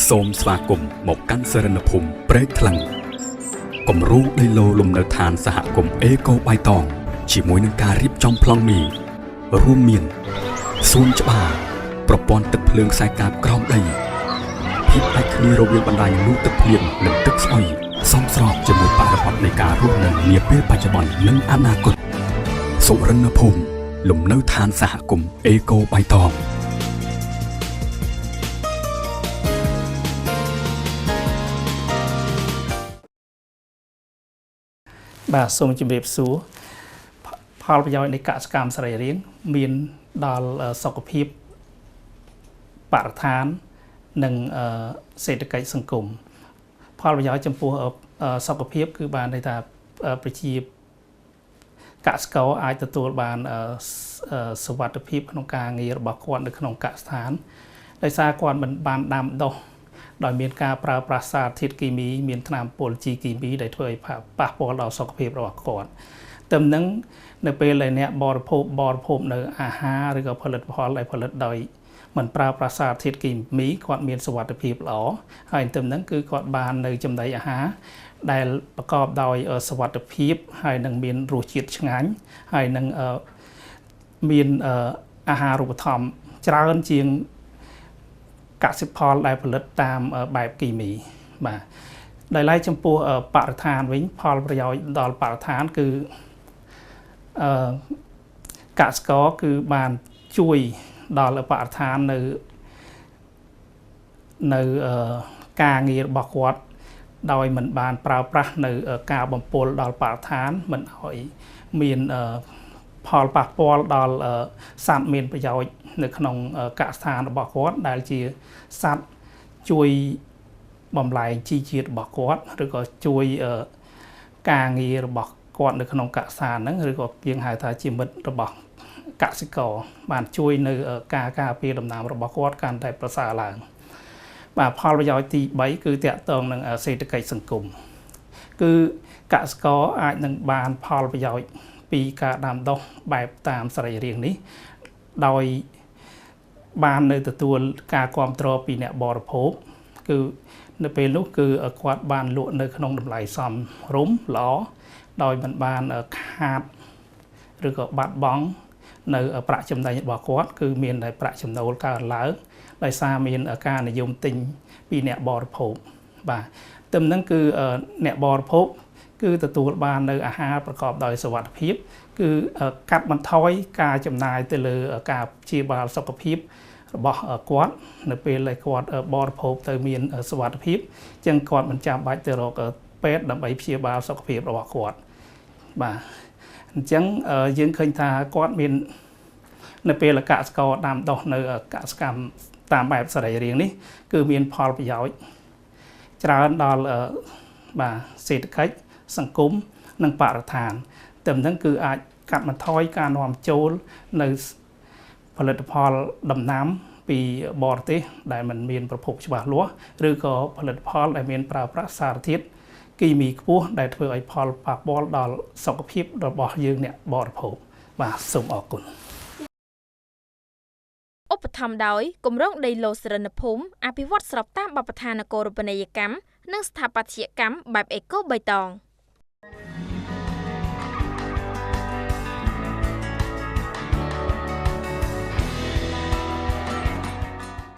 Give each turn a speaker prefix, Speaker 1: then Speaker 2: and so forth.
Speaker 1: សូមស្វាគមន៍មកកាន់សរណភូមិព្រែកថ្លឹងគម្រោងដីឡូលំនៅឋានសហគមន៍អេកូបៃតងជាមួយនឹងការរៀបចំប្លង់មីរួមមានសួនច្បារប្រព័ន្ធទឹកភ្លើងខ្សែកាបក្រោមដីភាពដាច់គ្នារវាងបណ្ដាញលូទឹកភ្លៀងនិងទឹកស្អុយសមស្របជាមួយបរិបទនៃការរស់នៅនាពេលបច្ចុប្បន្ននិងអនាគតសុរិនភូមិលំនៅឋានសហគមន៍អេកូបៃតង
Speaker 2: បាទសូមជម្រាបសួរផលប្រយោជន៍នៃកសិកម្មសរីរាង្គមានដល់សុខភាពបរិស្ថាននិងសេដ្ឋកិច្ចសង្គមផលប្រយោជន៍ចំពោះសុខភាពគឺបានន័យថាប្រជាកសិករអាចទទួលបានសុវត្ថិភាពក្នុងការងាររបស់គាត់នៅក្នុងកសិដ្ឋានដោយសារគាត់មិនបានដាំដុះដោយមានការប្រើប្រាស់សារធាតុគីមីមានថ្នាំពុលជីគីមីដែលធ្វើឲ្យប៉ះពាល់ដល់សុខភាពរបស់គាត់ទើបនឹងនៅពេលដែលអ្នកបរិភោគនៅអាហារឬក៏ផលិតផលដែលផលិតដោយមិនប្រើប្រាស់សារធាតុគីមីគាត់មានសុវត្ថិភាពល្អហើយទើបនឹងគឺគាត់បាននៅចំណីអាហារដែលប្រកបដោយសុវត្ថិភាពហើយនឹងមានរសជាតិឆ្ងាញ់ហើយនឹងមានអាហារូបត្ថម្ភច្រើនជាងកសិផលដែលផលិតតាមបែបគីមីបាទដោយឡែកចំពោះបរិស្ថានវិញផលប្រយោជន៍ដល់បរិស្ថានគឺកសិករគឺបានជួយដល់បរិស្ថាននៅការងាររបស់គាត់ដោយមិនបានប្រើប្រាស់នៅការបំពុលដល់បរិស្ថានមិនឲ្យមានផលប៉ះពាល់ដល់សត្វមានប្រយោជន៍នៅក្នុងកសិដ្ឋានរបស់គាត់ដែលជាសត្វជួយបំលែងជីជាតិរបស់គាត់ឬក៏ជួយការងាររបស់គាត់នៅក្នុងកសិដ្ឋានហ្នឹងឬក៏យើងហៅថាជាមិត្តរបស់កសិករបានជួយនៅការការពារដំណាំរបស់គាត់កាន់តែប្រសើរឡើងបាទផលប្រយោជន៍ទី3គឺទាក់ទងនឹងសេដ្ឋកិច្ចសង្គមគឺកសិករអាចនឹងបានផលប្រយោជន៍ពីការដាំដុះបែបតាមសរីរាង្គនេះដោយបាននៅទទួលការគាំទ្រពីអ្នកបរិភោគគឺនៅពេលនោះគឺគាត់បានលក់នៅក្នុងតម្លៃសមរម្យល្អដោយមិនបានខាតឬក៏បាត់បង់នៅប្រាក់ចំណេញរបស់គាត់គឺមានតែប្រាក់ចំណូលកើនឡើងដោយសារមានការនិយមទិញពីអ្នកបរិភោគបាទទើបនឹងគឺអ្នកបរិភោគគឺទទួលបាននៅអាហារប្រកបដោយសុវត្ថិភាពគឺកាត់បន្ថយការចំណាយទៅលើការព្យាបាលសុខភាពរបស់គាត់នៅពេលដែលគាត់បរិភោគទៅមានសុវត្ថិភាពចឹងគាត់មិនចាំបាច់ទៅរកពេទ្យដើម្បីព្យាបាលសុខភាពរបស់គាត់បាទអញ្ចឹងយើងឃើញថាគាត់មាននៅពេលកសិករដាំដុះនៅកសិកម្មតាមបែបសរីរាង្គនេះគឺមានផលប្រយោជន៍ច្រើនដល់បាទសេដ្ឋកិច្ចសង្គមនិងបរិស្ថានតែមិនហ្នឹងគឺអាចកាត់បន្ថយការនាំចូលនៅផលិតផលដំណាំពីបរទេសដែលមិនមានប្រភពច្បាស់លាស់ឬក៏ផលិតផលដែលមានប្រើប្រាស់សារធាតុគីមីខ្ពស់ដែលធ្វើឲ្យផលប៉ះពាល់ដល់សុខភាពរបស់យើងអ្នកបរិភោគបាទសូមអរគុណ
Speaker 3: ឧបត្ថម្ភដោយគម្រោងដីឡូសរណភូមិអភិវឌ្ឍស្របតាមបទដ្ឋាននគររូបនីយកម្មនិងស្ថាបត្យកម្មបែបអេកូបៃតង។